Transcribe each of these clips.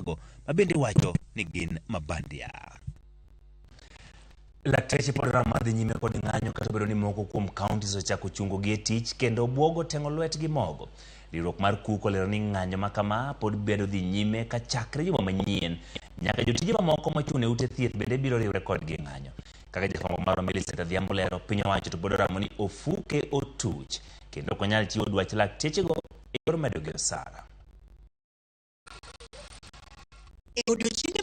mago ma bende iwacho ni gin mabandia. Lakteche pod oramo mar dhi nyime kod ng'anyo kata obedo ni moko kuom counties ochako chungogi e tich kendo bwogo teng'o lwetgi mogo. Riwruok mar KUK olero ni ng'anyo ma kama pod bedo dhi nyime ka chakre juma manyien nyaka jotije mamoko mochung' ne ute thieth bende biro riwre kodgi e ng'anyo. Kaka jafwambo marwa Millicent Adhiambo lero, piny owacho to pod oramo ni ofuke otuch kendo ok onyal chiwo dwach laktechego e yor medogi osara. E odiochienge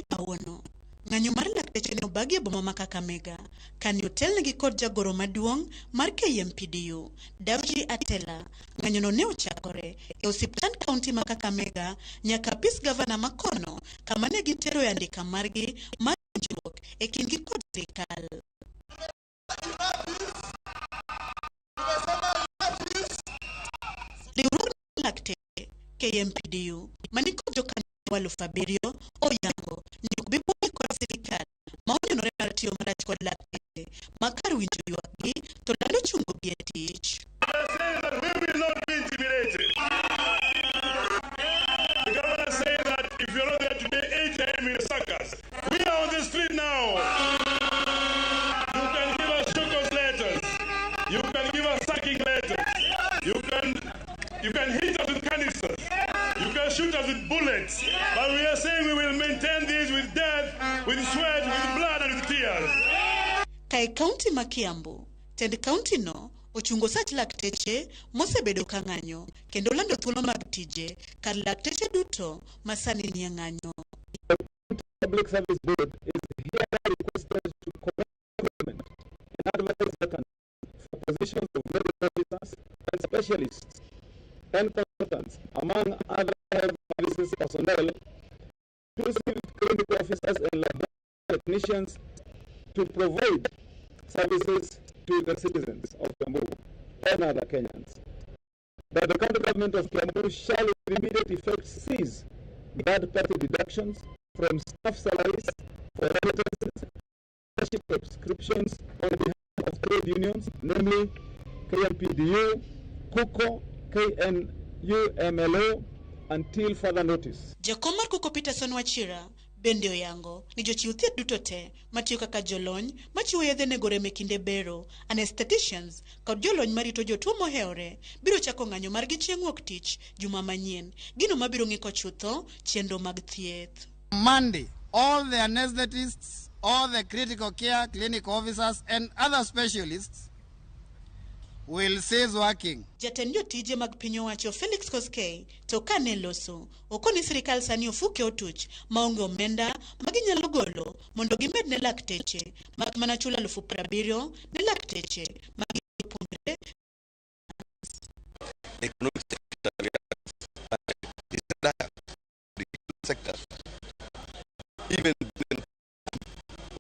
kawuono, ng'anyo mar lakteche ne obagi e boma ma Kakamega kane otelnegi kod jagoro maduong' mar KMPDU, Davji Atela. Ng'anyono ne ochakore e osiptand kaunti ma Kakamega nyaka apis gavana ma kono kama ne giteroe andika margi mar winjruok e kindgi kod sirikal. Riwruogno mar lakteche, KMPDU, mani kod jokanyo 7000 oyango ni ok bi buogi kod sirikal ma onenore mar tiyo marach kod lakteche ma kar winjo ywakgi to lando chungogi e tich. Saying that we will not be intimidated. The governor saying that if you're not there today, 8 a.m. in the circus. We are on the street now. You can give us show cause letters. You can give us sacking letters. You can hit us with canisters. You can shoot us with bullets. But we are saying we will maintain this with death, with sweat, with blood, and with tears. Kae kaunti ma Kiambu, tend kaunti no ochungo sach lakteche mosebedo ka ng'anyo kendo lando thuolo mag tije kar lakteche duto ma sani nie ng'anyo. Public Service Board is hereby requested to commence recruitment and advertise vacancies for positions of medical officers and specialists and consultants, among other health services personnel, inclusive clinical officers and laboratory technicians, to provide services to the citizens of Kiambu and other Kenyans. That the county government of Kiambu shall with immediate effect cease third party deductions from staff salaries for remittances, membership subscriptions on behalf of trade unions, namely KMPDU, KUCO, KNUMLO, until further notice. Jakom mar KUCO Peterson Wachira bende oyango ni jochiw thieth duto te matiyo kaka jolony machiwo yedhe nego rem e kinde bero, anesthetists kod jolony marito jotuo mohewore biro chako ng'anyo margi chieng' wuok tich juma manyien, gino mabiro ng'iko chutho chenro mag thieth. Monday, all the anesthetists, all the critical care clinic officers, and other specialists will cease working. Jatend jotije mag piny owacho Felix Koskei to kane loso okoni sirikal sani ofuke otuch maonge omenda ma ginyalo golo mondo gimed ne lakteche mak mana chulo 70,000 ne lakteche ma jopuonjre. Economic sector is dire. The sector, even when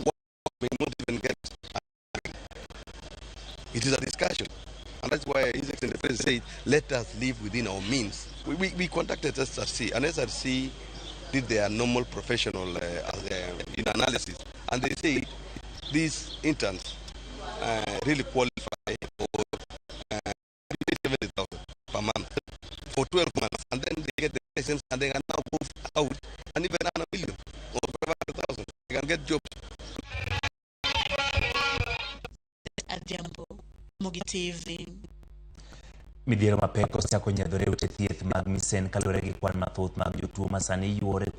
one may not even get. It is a discussion. And that's why His Excellency the President said, let us live within our means. We contacted SRC, and SRC did their normal professional analysis, and they said these interns really qualify for 70,000 per month for 12 months, and then they get the license and they can now go out and even earn a million or 500,000. They can get jobs. Adhiambo, Mogi TV. Midhiero mapek osechako nyadhore e ute thieth mag Misen kaluwore gi kwan mathoth mag jotuo ma sani yuore.